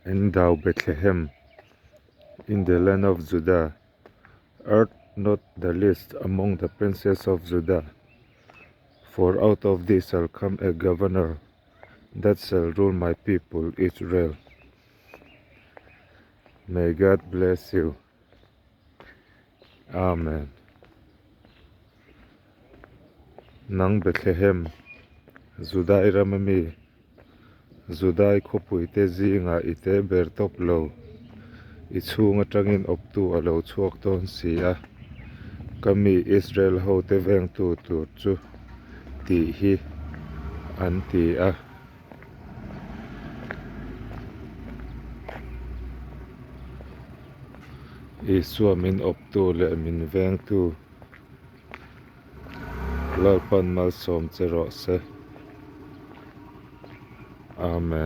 And thou Bethlehem in the land of Judah art not the least among the princes of Judah, for out of thee shall come a governor that shall rule my people Israel. May God bless you. Amen. Nang Bethlehem, Judai rama mi, Judai khawpuite zingah i te ber tawp lo, i chhung atangin awptu a lo chhuak dawn si a, ka mi Israel hote vengtu tur chu tih hi an ti a. Isua min awptu leh min vengtu Lalpan malsawm che rawh se. Amen.